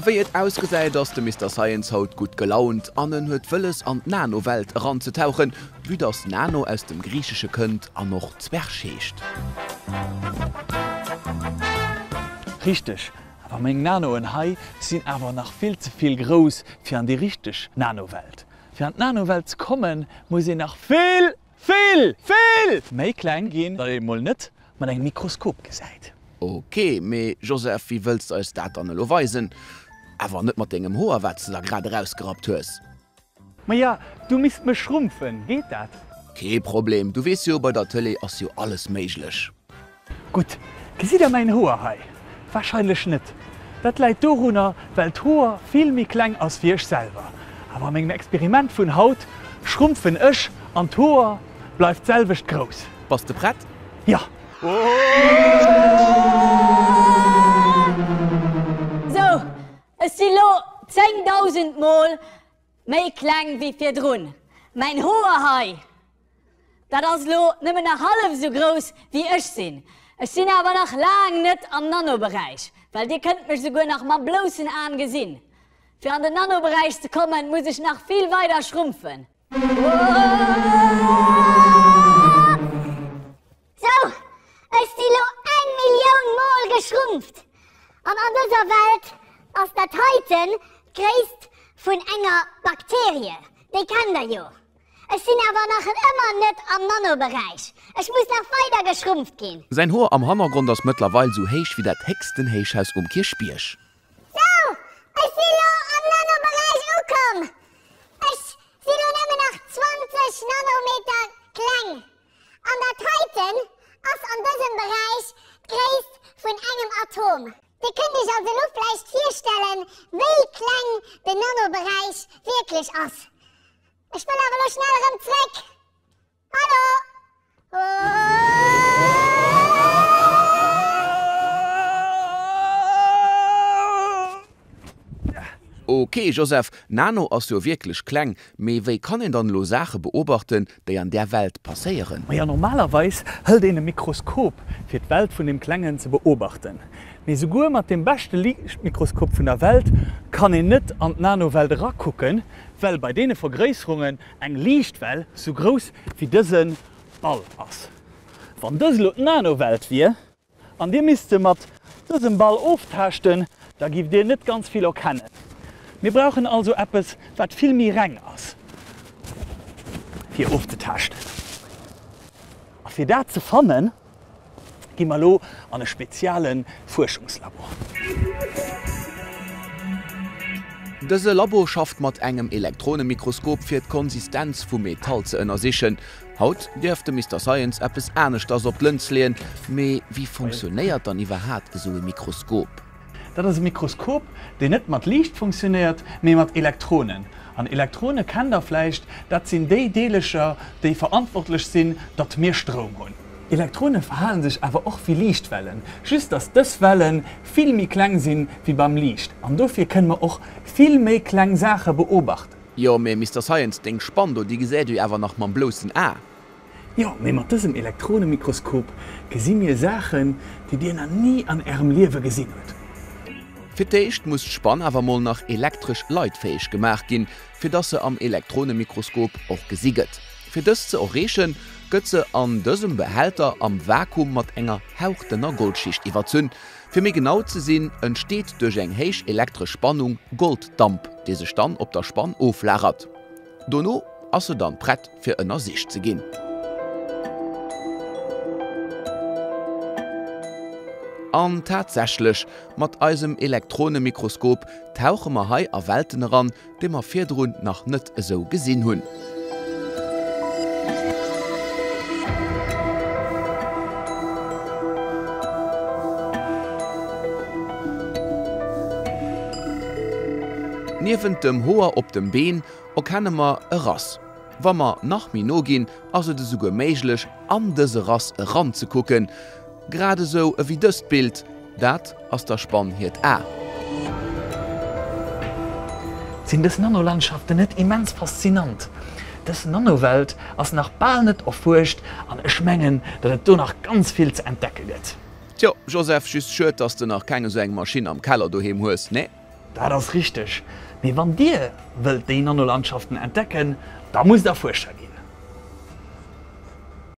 Wéi et ausgesäit ass de Mister Science haut gutt gelaunt an en huet wëlles an d'Nano-Welt eranzetauchen, vue dass Nano aus dem Griichesche kënnt an och Zwerg heescht. Richteg, awer meng Nanoen hei sinn awer nach vill ze vill grouss fir an déi richteg Nano-Welt. Fir an d'Nano-Welt ze kommen, muss een nach vill, vill, vill méi kleng ginn, datt een mol net mat engem Mikroskop gesäit. Ok, mee Joseph, wéi wëlls de eis dat dann elo weisen? Awer net mat dengem Hoer, wat s de da grad erausgerappt hues. Maja, du misst mech schrumpfen, geet dat? Kee Problem, du weess jo, bei der Tëlee ass jo alles méiglech. Gutt, gesitt der mäin Hoer hei? Wahrscheinlech net. Dat läit dorunner, well d'Hoer vill méi kleng ass wéi ech selwer. Awer a mengem Experiment vun haut schrumpfen ech an d'Hoer bleift d'selwecht grouss. Bass de prett? Jo. Sou, ech si lo 10.000 mol méi kleng wéi virdrun. Mäin Hoer hei. Dat ass lo nëmmen nach hallef esou grouss wéi ech sinn. Ech sinn awer nach laang net am Nanoberäich, well dir kënnt mech souguer nach mam bloussen Aan gesinn. Fir an den Nanoberäich ze kommen, muss ech nach vill weider schrumpfen. Sou, ech si lo eng Millioun mol geschrumpft. An an dëser Welt ass dat heiten d'Gréisst vun enger Bakterie. Déi kennt der jo. Ech sinn awer nach ëmmer net am Nanoberäich. Ech muss nach weider geschrumpft ginn. Säin Hoer am Hannergrond ass mëttlerweil sou héich wéi dat héchsten Héichhaus um Kierchbierg. Sou, ech si lo am Nanoberäich ukomm. Ech si lo nëmmen nach 20 Nanometer kleng. An dat heiten ass an dësem Beräich d'Gréisst vun engem Atom. Dir kënnt iech also lo vläicht virstellen, wéi kleng den Nanoberäich wierklech ass. Ech wëll awer lo schnell erëm zréck. Hallo? Ok Joseph, Nano ass jo wierklech kleng, mee wéi kann een dann elo Saache beobachten, déi an där Welt passéieren? Maja, normalerweis hëlt een e Mikroskop fir d'Welt vun deem Klengen ze beobachten. Mee souguer mat deem beschte Liichtmikroskop vun der Welt kann een net an d'Nanowelt erakucken, Well bei deene Vergréisserungen eng Liichtwell sou grouss wéi dëse Ball ass. Wann dës elo d'Nanowelt wier an dir misst se mat dësem Ball oftaaschten, da giff dir net ganz vill erkennen. Mir brauchen also eppes wat vill méi reng ass fir ofzetaaschten. A fir dat ze fannen, Gi mer elo an e speziale Fuerschungslabo. Dëse Labo schafft mat engem Elektronemikroskop fir d'Konsistenz vum Metall ze ënnersichen. Haut dierf de Mister Science eppes aneschters op d'Lëns leeën. Mee wéi funktionéiert dann iwwerhaat esou e Mikroskop? Dat ass e Mikroskop, deen net mat Liicht funktionéiert, mee mat Elektronen. An Elektrone kennt der vläicht, dat sinn déi Deelecher, déi verantwortlech sinn, datt mir Stroum hunn. Elektrone verhale sech awer och wéi Liichtwellen, just datt dës Welle vill méi kleng sinn wéi beim Liicht. An dofir kënne mer och vill méi kleng Saache beobachten. Jo, mee Mister Science, deng Spann do, déi gesäit ee jo awer nach mam bloussen A. Jo, mee mat dësem Elektronemikroskop gesi mir Saachen, déi dir nach ni an ärem Liewe gesinn hutt. Fir d'éischt muss d'Spann awer mol nach elektresch leitfäeg gemaach ginn, fir dass se am Elektronemikroskop och gesi gëtt. Fir dëst ze erreechen, gëtt se an dësem Behälter am Vakuum mat enger hauchdënner Goldschicht iwwerzunn. Fir méi genau ze sinn, entsteet duerch eng héich elektresch Spannung Golddamp, dee sech dann op der Spann oflagert. Dono ass se dann prett fir ënnersicht ze ginn. An tatsächlech, mat eisem Elektronemikroskop tauche mer hei a Welten eran, déi mer virdrun nach net esou gesinn hunn. Niewent dem Hoer op dem Been erkenne mer e Rass. Wa mer nach méi no ginn, ass et esouguer méiglech, an dëse Rass eranzekucken. Grad esou ewéi dëst Bild, dat ass der Spann hiert A. Sinn dës Nanolandschaften net immens faszinant? Dës Nanowelt ass nach bal net erfuerscht an ech mengen, datt et do nach ganz vill ze entdecke gëtt. Tjo, Joseph, just schued, dass de nach keng esou eng Maschinn am Keller doheem hues, ne? Dat ass richteg. Mee wann Dir wëllt déi Nanolandschaften entdecken, da musst Der Fuerscher ginn.